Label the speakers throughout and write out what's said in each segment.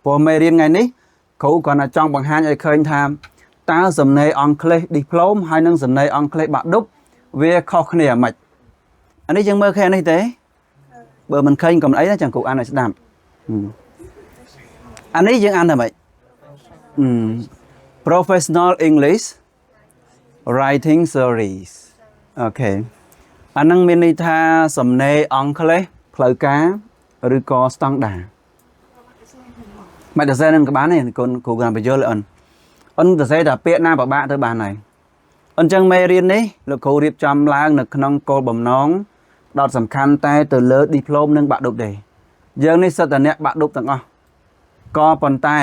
Speaker 1: ព្រោះមេរៀនថ្ងៃនេះគ្រូគ្រាន់តែចង់បង្ហាញឲ្យឃើញថាតើសំណេរអង់គ្លេស diplôme ហើយនិងសំណេរអង់គ្លេសបាក់ឌុបវាខុសគ្នាហ្មិចអានេះយើងមើលឃើញអានេះទេបើមិនឃើញកុំអីណាចាំគ្រូអានឲ្យស្ដាប់ហឹមអានេះយើងអានថាម៉េចហឹម Professional English Writing Series. Okay អាហ្នឹងមានន័យថាសំណេរអង់គ្លេសផ្លូវការឬក៏ស្តង់ដាមិនទៅសេនឹងក៏បានដែរកូនគ្រូគ្រាន់បញ្យល់អូនអូនទៅសេតែពាក្យណាពិបាកទៅបានហើយអញ្ចឹងមេរៀននេះលោកគ្រូរៀបចំឡើងនៅក្នុងគោលបំណងផ្ដោតសំខាន់តែទៅលើ diplôme និងបាក់ឌុបទេយើងនេះសិតតែអ្នកបាក់ឌុបទាំងអស់ក៏ប៉ុន្តែ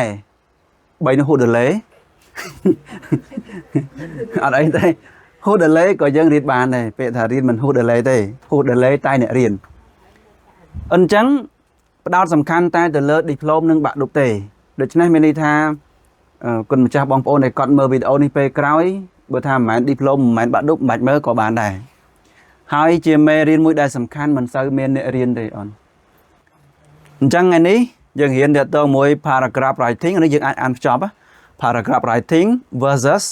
Speaker 1: បីនោះហ៊ូដេលេ អត់អីទេហ៊ូដេលេក៏យើងរៀនបានដែរពាក្យថារៀនមិនហ៊ូដេលេទេហ៊ូដេលេតែអ្នករៀនអញ្ចឹងផ្ដោតសំខាន់តែទៅលើ diplôme និងបាក់ឌុបទេដូច្នេះមានន័យថាអឺគុណម្ចាស់បងប្អូនដែលគាត់មើលវីដេអូនេះពេលក្រោយបើថាមិនមែន diplôme មិនមែនបាក់ឌុបមិនបាច់មើលក៏បានដែរហើយជាមេរៀនមួយដែលសំខាន់មិនសូវមានអ្នករៀនទេអូនអញ្ចឹងថ្ងៃនេះយើងរៀនទាក់ទងមួយ paragraph writing នេះយើងអាចអានភ្ជាប់ paragraph writing versus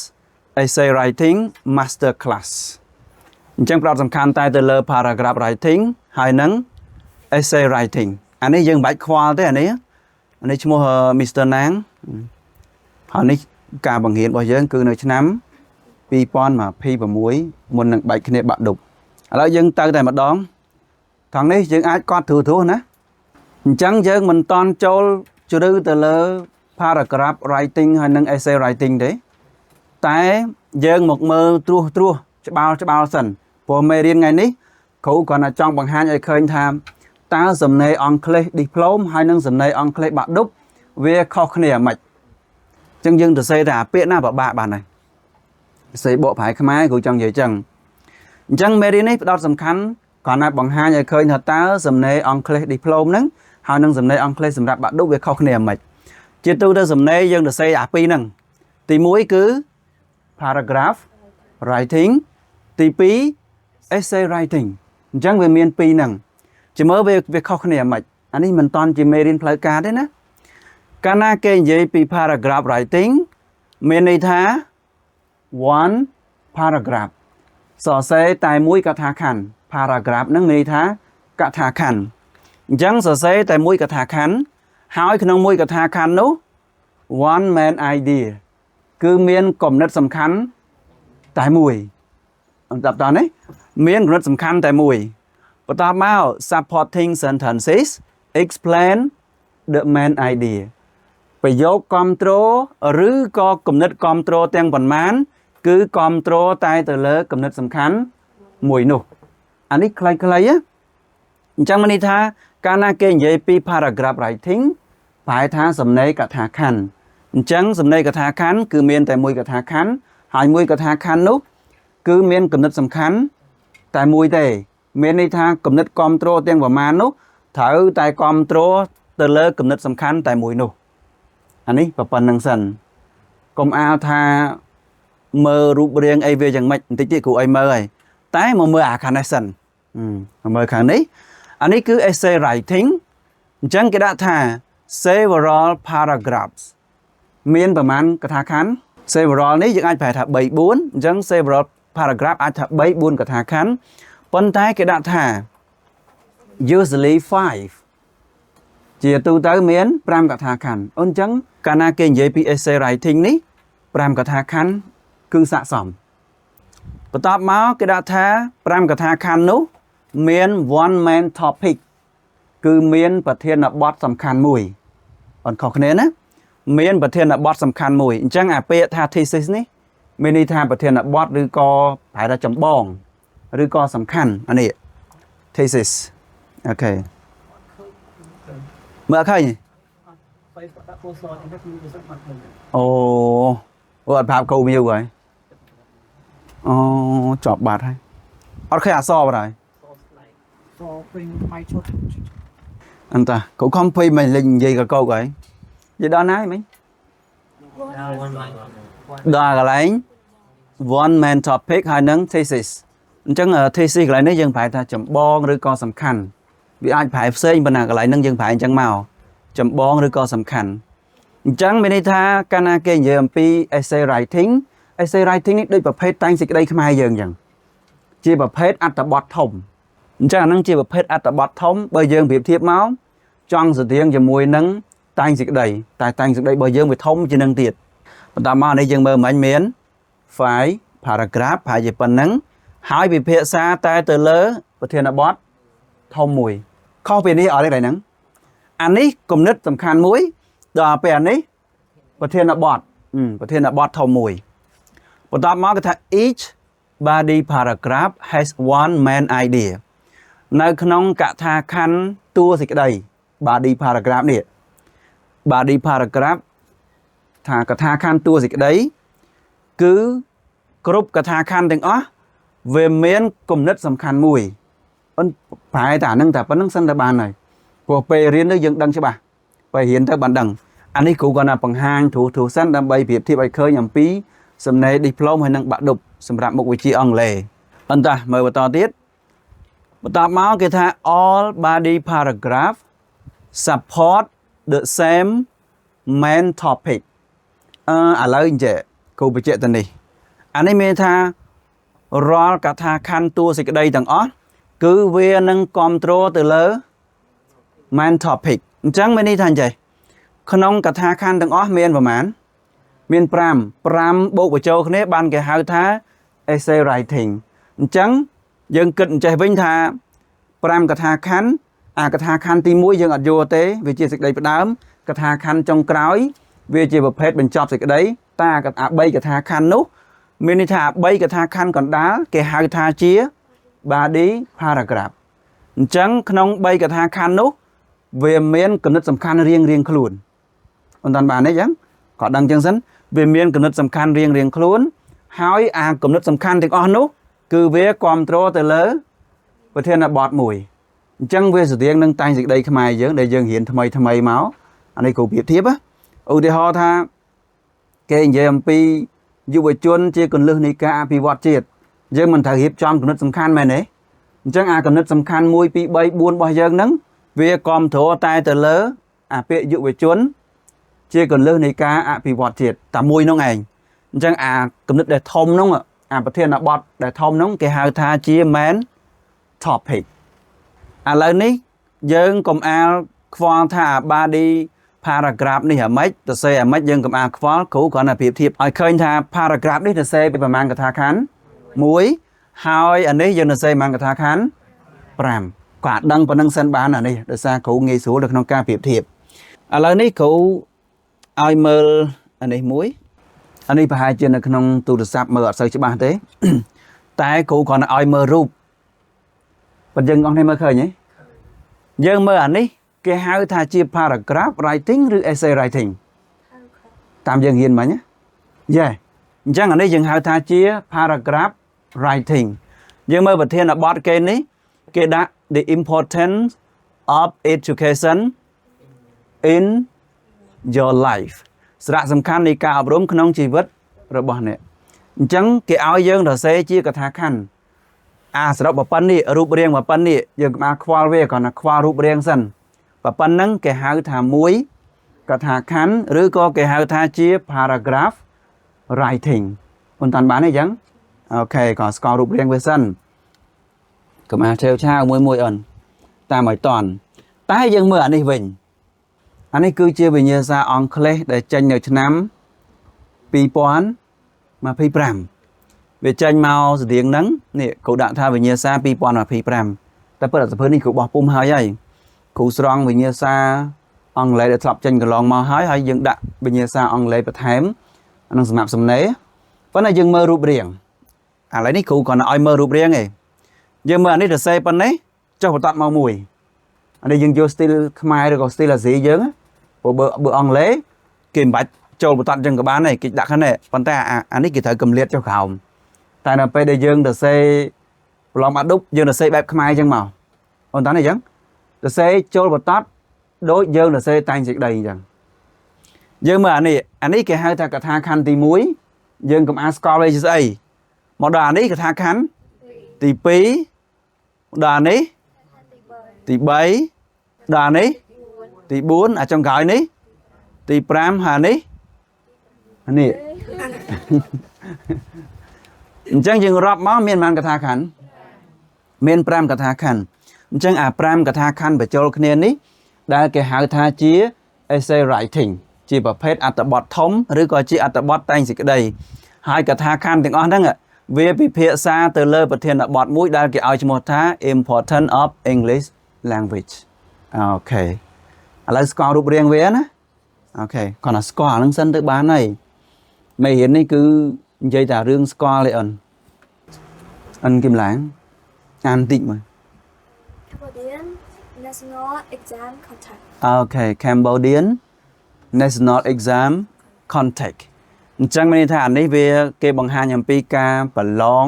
Speaker 1: essay writing master class អញ្ចឹងផ្ដោតសំខាន់តែទៅលើ paragraph writing ហើយនឹង essay writing អានេះយើងមិនបាច់ខ្វល់ទេអានេះអានេះឈ្មោះ Mr. Nang ហើយនេះការបង្រៀនរបស់យើងគឺនៅឆ្នាំ2026មុននឹងបែកគ្នាបាក់ឌុបឥឡូវយើងទៅតែម្ដងថងនេះយើងអាចកត់ត្រួសត្រាសណាអញ្ចឹងយើងមិនតន់ចូលជ្រៅទៅលើ paragraph writing ហើយនិង essay writing ទេតែយើងមកមើលត្រួសត្រាសច្បាល់ច្បាល់សិនព្រោះមេរៀនថ្ងៃនេះគ្រូគ្រាន់តែចង់បង្ហាញឲ្យឃើញថាតើសំណេរអង់គ្លេស diplôme ហើយនិងសំណេរអង់គ្លេសបាក់ឌុបវាខុសគ្នាហ្មិចអញ្ចឹងយើងទៅសេតែអាពាក្យណាពិបាកបានហើយសេបកប្រែខ្មែរគ្រូចង់និយាយអញ្ចឹងអញ្ចឹងមេរៀននេះផ្ដោតសំខាន់គ្រាន់តែបង្ហាញឲ្យឃើញថាតើសំណេរអង់គ្លេស diplôme ហ្នឹងហើយនិងសំណេរអង់គ្លេសសម្រាប់បាក់ឌុបវាខុសគ្នាហ្មិចជាទូទៅសំណេរយើងទៅសេអាពីរហ្នឹងទី1គឺ paragraph writing ទី2 essay writing អញ្ចឹងវាមានពីរហ្នឹងជាមើលវាវាខុសគ្នាហ្មិចអានេះមិនតន់ជាមេរៀនផ្លូវការទេណាកាលណាគេនិយាយពី paragraph writing មានន័យថា one paragraph សរសេរតែមួយកថាខណ្ឌ paragraph ហ្នឹងមានន័យថាកថាខណ្ឌអញ្ចឹងសរសេរតែមួយកថាខណ្ឌហើយក្នុងមួយកថាខណ្ឌនោះ one main idea គឺមានគំនិតសំខាន់តែមួយអន្តតនេះមានគំនិតសំខាន់តែមួយបន្ទាប់មក supporting sentences explain the main idea ប្រយោគគ្រប់គ្រងឬក៏គំនិតគ្រប់គ្រងទាំងប៉ុន្មាន គឺគ្រប់គ្រងតែទៅលើគំនិតសំខាន់មួយនោះអានេះខ្លីៗណាអញ្ចឹងមានន័យថាកាលណាគេនិយាយពី paragraph writing ប្រែថាសំណេរកថាខណ្ឌអញ្ចឹងសំណេរកថាខណ្ឌគឺមានតែមួយកថាខណ្ឌហើយមួយកថាខណ្ឌនោះគឺមានគំនិតសំខាន់តែមួយទេ មានន័យថាគំនិតគ្រប់គ្រងទាំងប្រមាណនោះត្រូវតែគ្រប់គ្រងទៅលើគំនិតសំខាន់តែមួយនោះអានេះប៉ុណ្្នឹងសិនកុំអាលថាមើលរូបរាងអីវាយ៉ាងម៉េចបន្តិចទៀតគ្រូអីមើលហើយតែមកមើលអាខាងនេះសិនមកមើលខាងនេះអានេះគឺ essay writing អញ្ចឹងគេដាក់ថា several paragraphs មានប្រមាណកថាខណ្ឌ several នេះយើងអាចប្រែថា3 4អញ្ចឹង several paragraph អាចថា3 4កថាខណ្ឌប៉ុន្តែគេដាក់ថា usually 5ជាទូទៅមាន5កថាខណ្ឌអញ្ចឹងកាលណាគេនិយាយពី essay writing នេះ5កថាខណ្ឌគឺស័ក្តិសមបន្ទាប់មកគេដាក់ថា5កថាខណ្ឌនោះមាន one main topic គឺមានប្រធានបទសំខាន់មួយអត់ខុសគ្នាណាមានប្រធានបទសំខាន់មួយអញ្ចឹងអាពាក្យថា thesis នេះមានន័យថាប្រធានបទឬក៏ប្រហែលថាចម្បងឬក៏សំខាន់អានេះ thesis. Okay មើលឃើញ
Speaker 2: Facebook ដាក់ពណ៌សអញ្ចឹងគឺវាសឹកអត់ឃើញ
Speaker 1: អូអូអត់ប្រាប់គោមយូរហើយអូជាប់បាត់ហើយអត់ឃើញអក្សរបាត់ហើយ
Speaker 2: សស្លែកសព្រីងម៉ៃឈុត
Speaker 1: អន្តតាគ្រូខំភ័យមិនលេចនិយាយកកោកហើយនិយាយដល់ណាហើយមិញដល់កន្លែង one main topic ហើយនឹង thesis អញ្ចឹង thesis កន្លែងនេះយើងប្រែថាចម្បងឬក៏សំខាន់វាអាចប្រែផ្សេងប៉ុន្តែកន្លែងហ្នឹងយើងប្រែអញ្ចឹងមកចម្បងឬក៏សំខាន់ អញ្ចឹងមានន័យថាកាលណាគេនិយាយអំពី essay writing, essay writing នេះដូចប្រភេទតែងសេចក្តីខ្មែរយើងអញ្ចឹងជាប្រភេទអត្ថបទធំអញ្ចឹងអាហ្នឹងជាប្រភេទអត្ថបទធំបើយើងប្រៀបធៀបមកចង់ស្តៀងជាមួយនឹងតែងសេចក្តីតែតែងសេចក្តីរបស់យើងវាធំជាងនឹងទៀតបន្តមកនេះយើងមើលមិញមាន five paragraph ប្រហែលជាប៉ុណ្ណឹងហើយពិភាក្សាតែទៅលើប្រធានបទធំមួយខុសពីនេះអត់ទេកន្លែងហ្នឹងអានេះគំនិតសំខាន់មួយដល់ពេលអានេះប្រធានបទប្រធានបទធំមួយបន្ទាប់មកគេថា each body paragraph has one main idea នៅក្នុងកថាខណ្ឌតួសេចក្តី body paragraph នេះ body paragraph ថាកថាខណ្ឌតួសេចក្តីគឺគ្រប់កថាខណ្ឌទាំងអស់វាមានគំនិតសំខាន់មួយអិនប្រែតែអានឹងតែប៉ុណ្្នឹងសិនតែបានហើយព្រោះពេលរៀនទៅយើងដឹងច្បាស់ពេលរៀនទៅបានដឹងអានេះគ្រូគាត់ណាបង្ហាញត្រួសត្រាសសិនដើម្បីប្រៀបធៀបឲ្យឃើញអំពីសំណេរ diplôme ហើយនិងបាក់ឌុបសម្រាប់មុខវិជ្ជាអង់គ្លេសអន្តោះមើលបន្តទៀតបន្តមកគេថា all body paragraph support the same main topic. អឺឥឡូវអញ្ចឹងគ្រូបញ្ជាក់ទៅនេះអានេះមានថារាល់កថាខណ្ឌតួសេចក្តីទាំងអស់គឺវានឹងគ្រប់គ្រងទៅលើ main topic. អញ្ចឹងមានន័យថាអញ្ចេះក្នុងកថាខណ្ឌទាំងអស់មានប្រមាណមាន5 5បូកបញ្ចូលគ្នាបានគេហៅថា essay writing. អញ្ចឹងយើងគិតអញ្ចេះវិញថា5កថាខណ្ឌអាកថាខណ្ឌទី1យើងអត់យល់ទេវាជាសេចក្តីផ្ដើមកថាខណ្ឌចុងក្រោយវាជាប្រភេទបញ្ចប់សេចក្តីតាអា3កថាខណ្ឌនោះមានន័យថា3កថាខណ្ឌកណ្ដាលគេហៅថាជា body paragraph. អញ្ចឹងក្នុង3កថាខណ្ឌនោះវាមានគំនិតសំខាន់រៀងរៀងខ្លួនមិនតាន់បានទេអញ្ចឹងក៏ដឹងអញ្ចឹងសិនវាមានគំនិតសំខាន់រៀងរៀងខ្លួន ហើយអាគំនិតសំខាន់ទាំងអស់នោះគឺវាគ្រប់គ្រងទៅលើប្រធានបទមួយអញ្ចឹងវាស្តៀងនឹងតែងសេចក្តីខ្មែរយើងដែលយើងរៀនថ្មីថ្មីមកអានេះគ្រូប្រៀបធៀបឧទាហរណ៍ថាគេនិយាយអំពីយុវជនជាគន្លឹះនៃការអភិវឌ្ឍជាតិយើងមិនត្រូវរៀបចំគំនិតសំខាន់មែនទេអញ្ចឹងអាគំនិតសំខាន់1 2 3 4របស់យើងហ្នឹងវាគ្រប់គ្រងតែទៅលើអាពាក្យយុវជន ជាគន្លឹះនៃការអភិវឌ្ឍជាតិតែមួយនោះឯងអញ្ចឹងអាគំនិតដែលធំនោះអាប្រធានបទដែលធំនោះគេហៅថាជា main topic. ឥឡូវនេះយើងកុំអាលខ្វល់ថា body paragraph នេះអាម៉េចទៅសេអាម៉េចយើងកុំអាលខ្វល់គ្រូគ្រាន់តែប្រៀបធៀបឲ្យឃើញថា paragraph នេះទៅសេពីប្រមាណកថាខណ្ឌ1ហើយអានេះយើងទៅសេប្រមាណកថាខណ្ឌ5គាត់ដឹងប៉ុណ្្នឹងសិនបានអានេះដោយសារគ្រូងាយស្រួលនៅក្នុងការប្រៀបធៀបឥឡូវនេះគ្រូឲ្យមើលអានេះមួយអានេះប្រហែលជានៅក្នុងទូរស័ព្ទមើលអត់សូវច្បាស់ទេ តែគ្រូគ្រាន់តែឲ្យមើលរូបប៉ុន្តែយើងអស់នេះមើលឃើញទេយើងមើលអានេះគេហៅថាជា paragraph writing ឬ essay writing តាមយើងរៀនមិញណាយេអញ្ចឹងអានេះយើងហៅថាជា paragraph writing. យើងមើលប្រធានបទគេនេះគេដាក់ the importance of education in your life សារៈសំខាន់នៃការអប់រំក្នុងជីវិតរបស់អ្នកអញ្ចឹងគេឲ្យយើងសរសេរជាកថាខណ្ឌអាសរុបប៉ុណ្ណនេះរូបរាងប៉ុណ្ណនេះយើងកុំអាខ្វល់វាគ្រាន់តែខ្វល់រូបរាងសិនប៉ុណ្ណឹងគេហៅថាមួយកថាខណ្ឌឬក៏គេហៅថាជា paragraph writing. មិនតាន់បានទេអញ្ចឹង OK ក៏ស្គាល់រូបរាងវាសិនកុំអាឆេវឆាវមួយមួយអូនតាមឲ្យតន់តែយើងមើលអានេះវិញអានេះគឺជាវិញ្ញាសាអង់គ្លេសដែលចេញនៅឆ្នាំ2025វាចេញមកស្តៀងហ្នឹងនេះគ្រូដាក់ថាវិញ្ញាសា2025តែពិតអត្ថភើនេះគ្រូបោះពុំហើយហើយគ្រូស្រង់វិញ្ញាសាអង់គ្លេសដែលធ្លាប់ចេញកន្លងមកហើយហើយយើងដាក់វិញ្ញាសាអង់គ្លេសបន្ថែមអានឹងសម្រាប់សំណេរប៉ុន្តែយើងមើលរូបរាងឥឡូវនេះគ្រូគ្រាន់តែឲ្យមើលរូបរាងឯងយើងមើលអានេះសរសេរប៉ុណ្ណេះចុះបន្ទាត់មកមួយអានេះយើងយក style ខ្មែរឬក៏ style អាស៊ីយើងព្រោះបើបើអង់គ្លេសគេមិនបាច់ចូលបន្ទាត់អញ្ចឹងក៏បានដែរគេដាក់ខាងនេះប៉ុន្តែអានេះគេត្រូវកម្លាតចុះក្រោមតែនៅពេលដែលយើងសរសេរប្រឡងបាក់ឌុបយើងសរសេរបែបខ្មែរអញ្ចឹងមកអូនតានេះអញ្ចឹងសរសេរចូលបន្ទាត់ដូចយើងសរសេរតែងសេចក្តីអញ្ចឹងយើងមើលអានេះអានេះគេហៅថាកថាខណ្ឌទី1យើងកុំអាស្គាល់វាជាស្អីមកដល់អានេះកថាខណ្ឌទី2ដល់អានេះទី3ដល់អានេះទី4អាចុងក្រោយនេះ ទី5ហើយនេះនេះអញ្ចឹងយើងរាប់មកមានប៉ុន្មានកថាខណ្ឌមាន5កថាខណ្ឌអញ្ចឹងអា5កថាខណ្ឌបញ្ចូលគ្នានេះដែលគេហៅថាជា essay writing ជាប្រភេទអត្ថបទធំឬក៏ជាអត្ថបទតែងសេចក្តីហើយកថាខណ្ឌទាំងអស់ហ្នឹងវាពិភាក្សាទៅលើប្រធានបទមួយដែលគេឲ្យឈ្មោះថា important of English language. Okay, ឥឡូវស្គាល់រូបរាងវាណា okay គ្រាន់តែស្គាល់អាហ្នឹងសិនទៅបានហើយមេរៀននេះគឺនិយាយតែរឿងស្គាល់ទេអូនអូនគឹមឡាងអានតិចមើល
Speaker 3: Cambodian National Exam Context.
Speaker 1: Okay, Cambodian National Exam Context. អញ្ចឹងមានន័យថាអានេះវាគេបង្ហាញអំពីការប្រឡង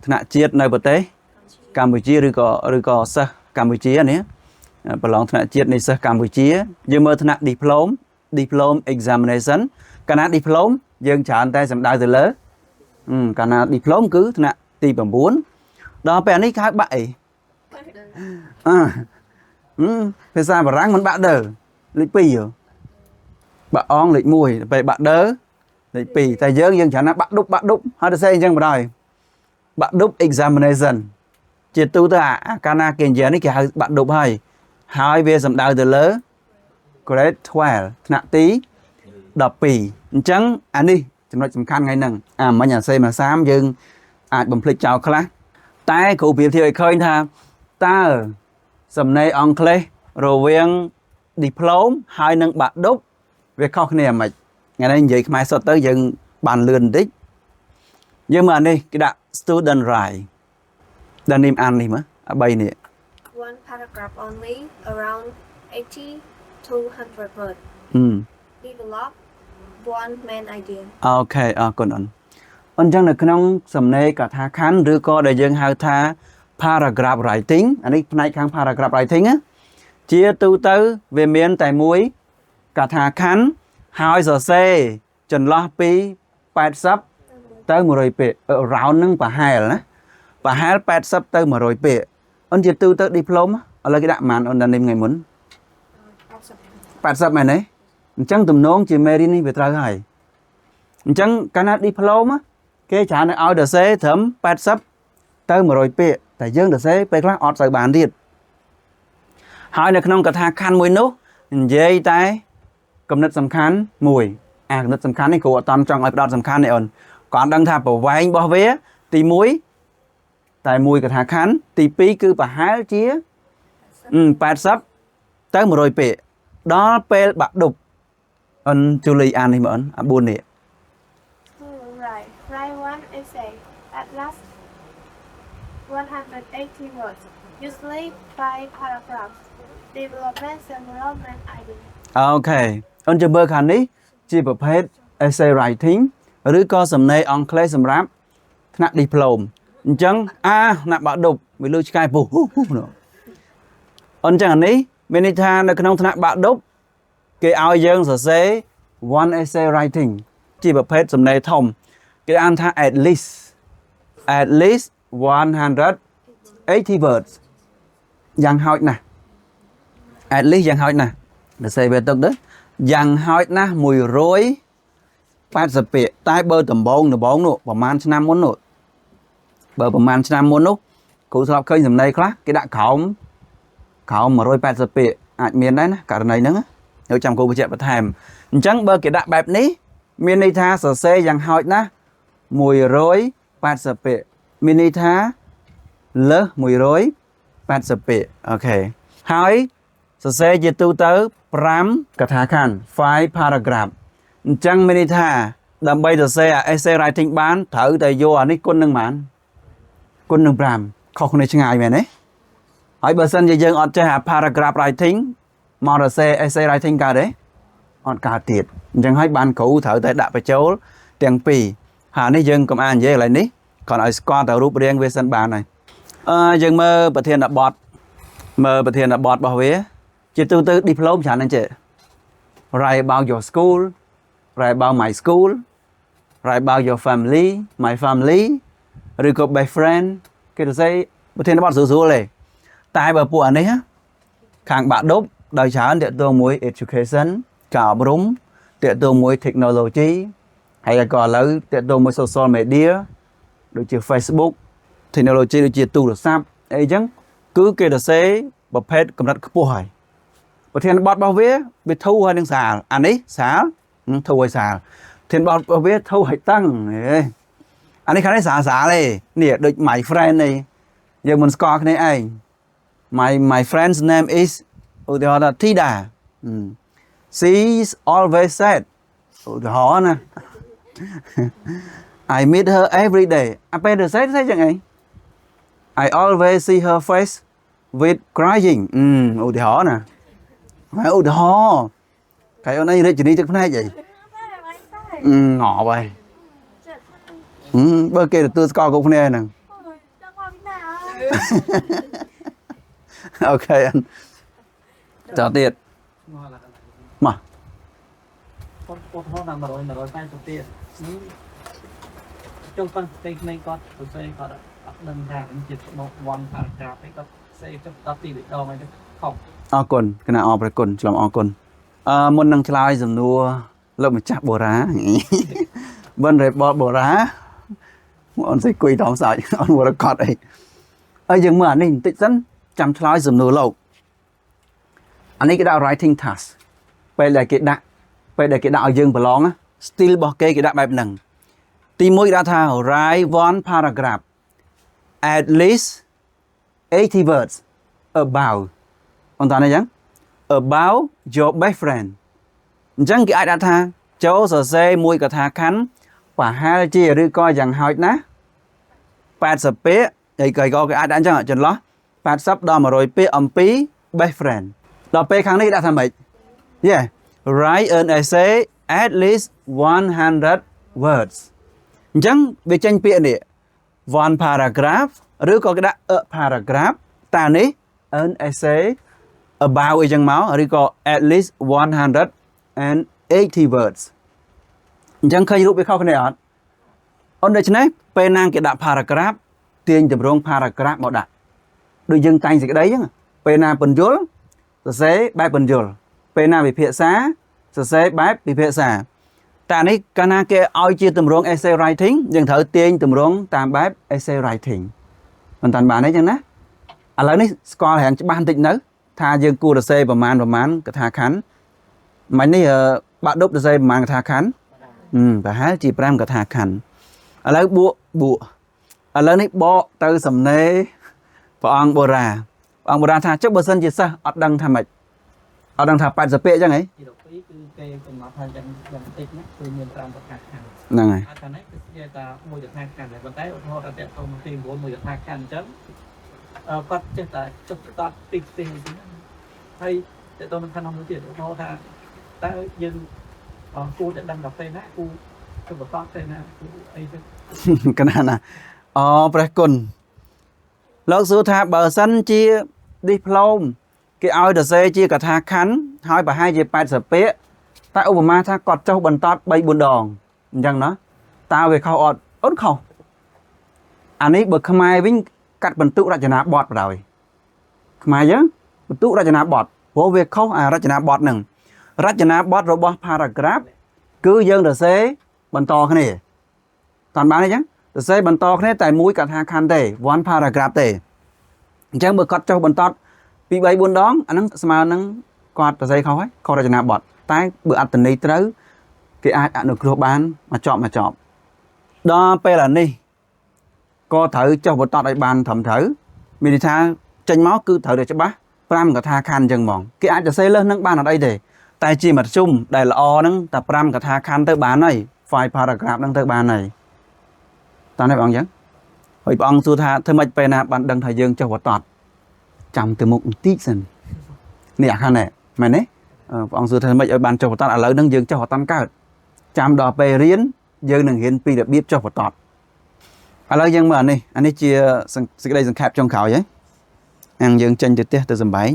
Speaker 1: ថ្នាក់ជាតិនៅប្រទេសកម្ពុជាឬក៏ឬក៏សិស្សកម្ពុជានេះប្រឡងថ្នាក់ជាតិនៃសិស្សកម្ពុជាយើងមើលថ្នាក់ diploma examination កាលណា diploma យើងច្រើនតែសំដៅទៅលើអឺកាលណា diploma គឺថ្នាក់ទី9ដល់ពេលអានេះគេហៅបាក់អីអឺហឹមភាសាបារាំងមិន bac deux លេខ2ហ៎ bac un លេខ1ពេល bac deux លេខ2តែយើងយើងច្រើនណាបាក់ឌុបបាក់ឌុបហើយទៅសេអញ្ចឹងបណ្ដោយបាក់ឌុប examination ជាទូទៅអាអាកាលណាគេនិយាយនេះគេហៅបាក់ឌុបហើយហើយវាសំដៅទៅលើ grade 12ថ្នាក់ទី12អញ្ចឹងអានេះចំណុចសំខាន់ថ្ងៃហ្នឹងអាមិញអាសេមួយសាមយើងអាចបំភ្លេចចោលខ្លះតែគ្រូប្រៀបធៀបឲ្យឃើញថាតើសំណេរអង់គ្លេសរវាង diploma ហើយនិងបាក់ឌុបវាខុសគ្នាយ៉ាងម៉េចថ្ងៃនេះនិយាយខ្មែរសុទ្ធទៅយើងបានលឿនបន្តិចយើងមើលអានេះគេដាក់ student write ដល់នេះអាននេះមើលអា3នេះ
Speaker 3: One paragraph only, around 80 to 100 words.
Speaker 1: ហឹម
Speaker 3: Develop one main idea.
Speaker 1: Okay, អរគុណអូនអញ្ចឹងនៅក្នុងសំណេរកថាខណ្ឌឬក៏ដែលយើងហៅថា paragraph writing អានេះផ្នែកខាង paragraph writing ណាជាទូទៅវាមានតែមួយកថាខណ្ឌហើយសរសេរចន្លោះពី80ទៅ100ពាក្យ around ហ្នឹងប្រហែលណាប្រហែល80ទៅ100ពាក្យអូនជាទូទៅ diploma ឥឡូវគេដាក់ប៉ុន្មានអូនដល់នេះថ្ងៃមុន80មែនទេអញ្ចឹងទំនងជាមេរៀននេះវាត្រូវហើយ អញ្ចឹងកាលណា diploma គេច្រើនឲ្យសរសេរត្រឹម80ទៅ100ពាក្យតែយើងសរសេរពេលខ្លះអត់សូវបានទៀតហើយនៅក្នុងកថាខណ្ឌមួយនោះនិយាយតែគំនិតសំខាន់មួយអាគំនិតសំខាន់នេះគ្រូអត់តន់ចង់ឲ្យផ្ដោតសំខាន់ទេអូនគាត់ដឹងថាប្រវែងរបស់វាទី1តែមួយកថាខណ្ឌទី2គឺប្រហែលជា80ទៅ100ពាក្យដល់ពេលបាក់ឌុបអូនជូលីអាននេះមើលអូនអា4នេះ
Speaker 4: Right. Write one essay. At least 180 words. Usually five paragraphs. Development several main ideas.
Speaker 1: Okay, អូនចាំមើលខាងនេះជាប្រភេទ essay writing ឬក៏សំណេរអង់គ្លេសសម្រាប់ថ្នាក់ diploma អញ្ចឹងអាថ្នាក់បាក់ឌុបវាលឺឆ្កែពុះហ៊ូហ៊ូនោះអូនអញ្ចឹងអានេះមានន័យថានៅក្នុងថ្នាក់បាក់ឌុបគេឲ្យយើងសរសេរ one essay writing ជាប្រភេទសំណេរធំគេអានថា at least 180 words យ៉ាងហោចណាស់ at least យ៉ាងហោចណាស់សរសេរវាទុកទៅយ៉ាងហោចណាស់180ពាក្យតែបើដំបងដំបងនោះប្រហែលឆ្នាំមុននោះបើប្រហែលឆ្នាំមុននោះគ្រូស្លាប់ឃើញសំណេរខ្លះគេដាក់ក្រោមក្រោម180ពាក្យអាចមានដែរណាករណីហ្នឹងណានៅចាំគ្រូបញ្ជាក់បន្ថែមអញ្ចឹងបើគេដាក់បែបនេះមានន័យថាសរសេរយ៉ាងហោចណាស់180ពាក្យមានន័យថាលើស180ពាក្យ okay ហើយសរសេរជាទូទៅ5កថាខណ្ឌ5 paragraph អញ្ចឹងមានន័យថាដើម្បីសរសេរអា essay writing បានត្រូវតែយកអានេះគុណនឹងប៉ុន្មានគុណនឹង5ខុសគ្នាឆ្ងាយមែនទេហើយបើសិនជាយើងអត់ចេះអា paragraph writing មកសរសេរ essay writing កើតទេអត់កើតទៀតអញ្ចឹងហើយបានគ្រូត្រូវតែដាក់បញ្ចូលទាំងពីរហើយនេះយើងកុំអាននិយាយកន្លែងនេះគ្រាន់ឲ្យស្គាល់តែរូបរាងវាសិនបានហើយអឺយើងមើលប្រធានបទមើលប្រធានបទរបស់វា ជាទូទៅ diploma ច្រើនហ្នឹងចេះ write about your school, write about my school, write about your family, my family ឬក៏ best friend គេទៅសេប្រធានបទស្រួលៗទេតែបើពួកអានេះណាខាងបាក់ឌុបដោយច្រើនទាក់ទងមួយ education ការអប់រំទាក់ទងមួយ technology ហើយក៏ឥឡូវទាក់ទងមួយ social media ដូចជា Facebook technology ដូចជាទូរស័ព្ទអីចឹងគឺគេសរសេរប្រភេទកម្រិតខ្ពស់ហើយប្រធានបទរបស់វាវាធូរហើយនឹងស្រាលអានេះស្រាលធូរហើយស្រាលប្រធានបទរបស់វាធូរហើយតឹងហេអានេះខាងនេះស្រាលស្រាលទេនេះដូច my friend នេះយើងមិនស្គាល់គ្នាឯង My friend's name is ឧទាហរណ៍ថា Tida. She's always sad ឧទាហរណ៍ណា I meet her every day. អាពេលទៅសេទៅចឹងឯង I always see her face with crying. អឺឧទាហរណ៍ណាហើយឧទាហរណ៍កែអូនឯងរាជនីទឹកភ្នែកអីអឺងប់ហើយហឹមបើគេទទួលស្គាល់គ្រប់គ្នាហ្នឹង
Speaker 4: ចង់មកពីណា
Speaker 1: Okay តទៀត
Speaker 2: ឆ្ងល់ឡាកន្លែង
Speaker 1: មក
Speaker 2: គាត់គាត់ហៅដល់100 180ទៀតនេះចុះគាត់ផ្ទៃក្មេងគាត់សរសេរគាត់អត់ដឹងថាជាមក one paragraph ឯងគាត់សេចុះដល់ទីដងអីទៅខុស
Speaker 1: អរគុណគណៈអរព្រះគុណឆ្លងអរគុណអឺមុននឹងឆ្លើយសំណួរលោកម្ចាស់បូរ៉ា បិណ្ឌរបបបូរ៉ាអូនស្អីគួយតំសាច់អូនវរកត់អីហើយយើងមើលអានេះបន្តិចសិនចាំឆ្លើយសំណួរលោកអានេះគេដាក់ writing task ពេលដែលគេដាក់ពេលដែលគេដាក់ឲ្យយើងប្រឡងណា style របស់គេគេដាក់បែបហ្នឹងទីមួយគេដាក់ថា write one paragraph at least 80 words about អន្តរនេះអញ្ចឹង about your best friend អញ្ចឹងគេអាចដាក់ថាចូលសរសេរមួយកថាខណ្ឌប្រហែលជាឬក៏យ៉ាងហោចណាស់80ពាក្យហើយក៏គេអាចដាក់អញ្ចឹងចន្លោះ80ដល់100ពាក្យអំពី best friend ដល់ពេលខាងនេះដាក់ថាម៉េច Yeah, write an essay at least 100 words. អញ្ចឹងវាចេញពាក្យនេះ one paragraph ឬក៏គេដាក់ a paragraph តានេះ an essay about អីចឹងមកឬក៏ at least 180 words អញ្ចឹងឃើញរូបវាខុសគ្នាអត់អូនដូច្នេះពេលណាគេដាក់ paragraph ទាញតម្រង paragraph មកដាក់ដូចយើងតែងសេចក្តីអញ្ចឹងពេលណាពន្យល់សរសេរបែបពន្យល់ពេលណាវិភាសាសរសេរបែបវិភាសាតែនេះកាលណាគេឲ្យជាទម្រង់ essay writing យើងត្រូវទាញទម្រង់តាមបែប essay writing មិនតាន់បានទេអញ្ចឹងណាឥឡូវនេះស្គាល់រាងច្បាស់បន្តិចនៅ ថាយើងគួរសរសេរប្រមាណប្រមាណកថាខណ្ឌមិញនេះអឺបាក់ឌុបសរសេរប្រមាណកថាខណ្ឌហឹមប្រហែលជា5កថាខណ្ឌឥឡូវបួកបួកឥឡូវនេះបកទៅសំណេរព្រះអង្គបូរ៉ាព្រះអង្គបូរ៉ាថាចុះបើសិនជាសិស្សអត់ដឹងថាម៉េចអត់ដឹងថា80ពាក្យអញ្ចឹងហី
Speaker 2: ទី12គឺគេកំណត់ថាយ៉ាងយ៉ាងតិចណាគឺមាន5ប្រកាសខណ្ឌ
Speaker 1: ហ្នឹងហើយ
Speaker 2: អាខាងនេះគឺគេថាមួយកថាខណ្ឌដែរប៉ុន្តែឧទាហរណ៍ថាតកតងទី9មួយកថាខណ្ឌអញ្ចឹងអឺគាត់ចេះតែចុះតតទីផ្សេងអញ្ចឹងហើយតកតងនឹងខណ្ឌនោះទៀតឧទាហរណ៍ថាតើយើងគួរតែដឹងកាហ្វេណាគូទៅបន្តទៅណាគូអីទៅ
Speaker 1: កណាណាអូព្រះគុណលោកសួរថាបើសិនជាឌីប្លូមគេឲ្យសរសេរជាកថាខណ្ឌហើយប្រហែលជា80ពាក្យតែឧបមាថាគាត់ចុះបន្ត3 4ដងអញ្ចឹងណាតើវាខុសអត់អូនខុសអានេះបើខ្មែរវិញកាត់បន្ទុករចនាបថបណ្ដោយខ្មែរយើងបន្ទុករចនាបថព្រោះវាខុសអារចនាបថហ្នឹងរចនាបថរបស់ paragraph គឺយើងសរសេរបន្តគ្នា តាន់បានទេអញ្ចឹងសរសេរបន្តគ្នាតែមួយកថាខណ្ឌទេ one paragraph ទេអញ្ចឹងបើគាត់ចុះបន្តពី3 4ដងអាហ្នឹងស្មើនឹងគាត់សរសេរខុសហើយខុសរចនាបថតែបើអត្តន័យត្រូវគេអាចអនុគ្រោះបានមួយចប់មួយចប់ដល់ពេលអានេះក៏ត្រូវចុះបន្តឲ្យបានត្រឹមត្រូវមានន័យថាចេញមកគឺត្រូវតែច្បាស់5កថាខណ្ឌអញ្ចឹងហ្មងគេអាចសរសេរលើសនឹងបានអត់អីទេតែជាមធ្យមដែលល្អហ្នឹងតែ5កថាខណ្ឌទៅបានហើយ5 paragraph ហ្នឹងទៅបានហើយ តើនេះព្រះអង្គអញ្ចឹងហើយព្រះអង្គសួរថាធ្វើម៉េចពេលណាបានដឹងថាយើងចុះវតតចាំទៅមុខបន្តិចសិននេះអាខាងនេះមែនទេអឺព្រះអង្គសួរថាធ្វើម៉េចឲ្យបានចុះវតតឥឡូវហ្នឹងយើងចុះវតតកើតចាំដល់ពេលរៀនយើងនឹងរៀនពីរបៀបចុះវតតឥឡូវយើងមើលអានេះអានេះជាសេចក្តីសង្ខេបចុងក្រោយហ៎អាងយើងចេញទៅផ្ទះទៅសំបែង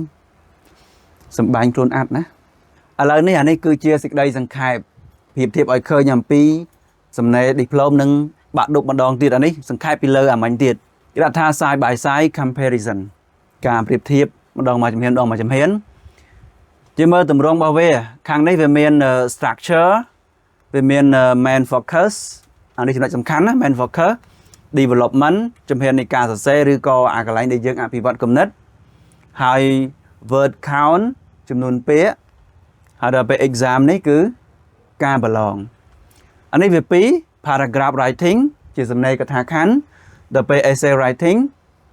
Speaker 1: សំបែងខ្លួនអាត់ណាឥឡូវនេះអានេះគឺជាសេចក្តីសង្ខេបប្រៀបធៀបឲ្យឃើញអំពីសំណេរឌីប្លូមនិង បាក់ឌុបម្ដងទៀតអានេះសង្ខេបពីលើអាមិញទៀតគេដាក់ថា side by side comparison ការប្រៀបធៀបម្ដងមួយជំហានម្ដងមួយជំហាន ជាមើលទម្រង់របស់វាខាងនេះវាមាន structure វាមាន main focus អានេះចំណុចសំខាន់ណា main focus development ជំហាននៃការសរសេរឬក៏អាកន្លែងដែលយើងអភិវឌ្ឍគំនិតហើយ word count ចំនួនពាក្យហើយដល់ពេល exam នេះគឺការប្រឡងអានេះវាពីរ paragraph writing ជាសំណេរកថាខណ្ឌដល់ពេល essay writing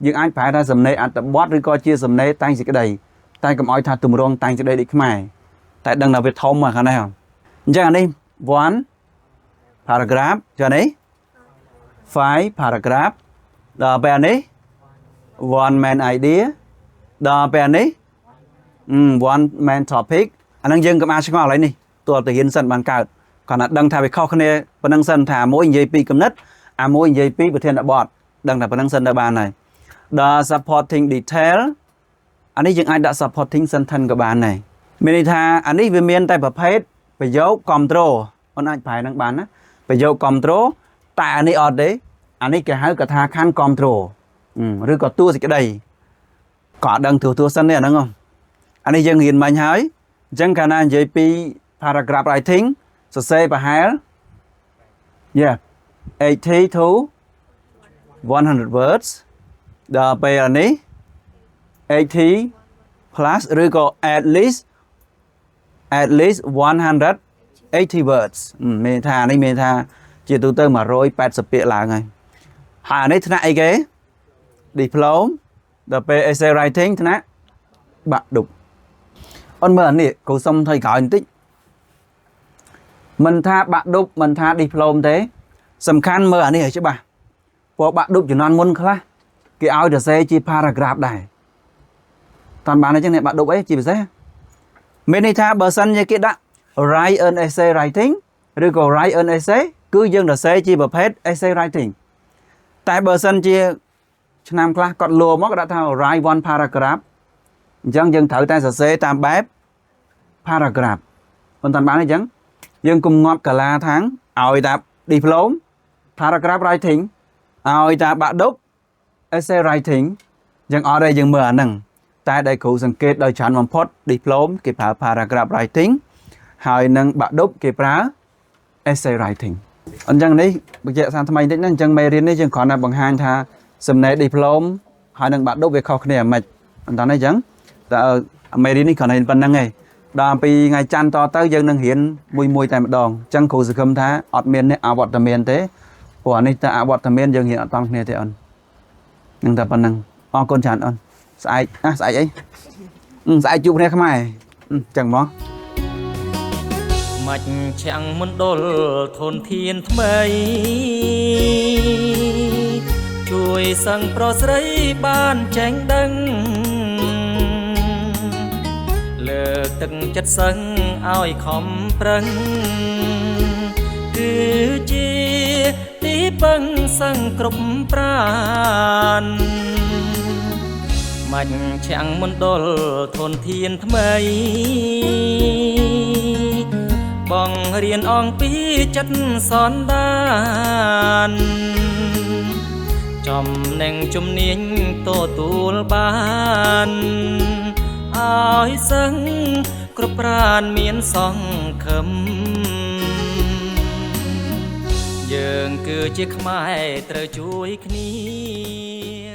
Speaker 1: យើងអាចប្រែថាសំណេរអត្ថបទឬក៏ជាសំណេរតែងសេចក្តីតែកុំឲ្យថាទម្រង់តែងសេចក្តីដូចខ្មែរតែដឹងថាវាធំមកខាងនេះអញ្ចឹងអានេះ one paragraph ចុះនេះ five paragraph ដល់ពេលអានេះ one main idea ដល់ពេលអានេះ one main topic អាហ្នឹងយើងកុំអាចឆ្ងល់ឥឡូវនេះទោះទៅរៀនសិនបានកើតគ្រាន់តែដឹងថាវាខុសគ្នាប៉ុណ្ណឹងសិនថាមួយនិយាយពីគំនិតអាមួយនិយាយពីប្រធានបទដឹងតែប៉ុណ្ណឹងសិនទៅបានហើយដល់ supporting detail អានេះយើងអាចដាក់ supporting sentence ក៏បានដែរមានន័យថាអានេះវាមានតែប្រភេទប្រយោគ control អូនអាចប្រែនឹងបានណាប្រយោគ control តែអានេះអត់ទេអានេះគេហៅកថាខណ្ឌ control ឬក៏តួសេចក្តីក៏អត់ដឹងទួទួសិនទេអាហ្នឹងហ៎អានេះយើងរៀនមិញហើយអញ្ចឹងកាលណានិយាយពី paragraph writing សរសេរប្រហែល yeah 80 to 100 words ដល់ពេលអានេះ80 plus ឬក៏ at least 180 words មានថានេះមានថាជាទូទៅ180ពាក្យឡើងហើយហើយអានេះថ្នាក់អីគេ diploma ដល់ពេល essay writing ថ្នាក់បាក់ឌុបអូនមើលអានេះគ្រូសុំថយក្រោយបន្តិចមិនថាបាក់ឌុបមិនថា diploma ទេ សំខាន់មើលអានេះឲ្យច្បាស់ព្រោះបាក់ឌុបជំនាន់មុនខ្លះគេឲ្យសរសេរជា paragraph ដែរតាមបានអញ្ចឹងអ្នកបាក់ឌុបអីជាពិសេសមានន័យថាបើសិនជាគេដាក់ write an essay writing ឬក៏ write an essay គឺយើងសរសេរជាប្រភេទ essay writing តែបើសិនជាឆ្នាំខ្លះគាត់លួមកគាត់ដាក់ថា write one paragraph អញ្ចឹងយើងត្រូវតែសរសេរតាមបែប paragraph ប៉ុន្តែបានអញ្ចឹងយើងគុំងាប់កាឡាថាងឲ្យតា diploma paragraph writing ឲ្យតាបាក់ឌុប essay writing យើងអត់ទេយើងមើលអាហ្នឹងតែដែលគ្រូសង្កេតដោយច្រើនបំផុត diploma គេប្រើ paragraph writing ហើយនឹងបាក់ឌុបគេប្រើ essay writing អញ្ចឹងនេះបញ្ជាក់សារថ្មីបន្តិចណាអញ្ចឹងមេរៀននេះយើងគ្រាន់តែបង្ហាញថាសំណេរ diploma ហើយនឹងបាក់ឌុបវាខុសគ្នាយ៉ាងម៉េចអញ្ចឹងអញ្ចឹងតែមេរៀននេះគ្រាន់តែប៉ុណ្្នឹងឯងដល់ពីថ្ងៃច័ន្ទតទៅយើងនឹងរៀនមួយមួយតែម្ដងអញ្ចឹងគ្រូសង្ឃឹមថាអត់មានអ្នកអវត្តមានទេព្រោះអានេះតែអវត្តមានយើងរៀនអត់តន់គ្នាទេអូននឹងតែប៉ុណ្្នឹងអរគុណច្រើនអូនស្អែកណាស្អែកអីស្អែកជួបគ្នាខ្មែរអញ្ចឹងហ្មង
Speaker 5: មជ្ឈមណ្ឌលធនធានថ្មី ជួយសឹងប្រុសស្រីបានចែងដឹង លើកទឹកចិត្តសឹងឲ្យខំប្រឹង គឺជាទីពឹងសឹងគ្រប់ប្រាណមជ្ឈមណ្ឌលធនធានថ្មី បងរៀនអងពីចិត្តសនដាន ចំណេងជំនាញទទួលបានឲ្យសឹងគ្រប់ប្រានមានសង្ឃឹមយើងគឺជាខ្មែរត្រូវជួយគ្នា។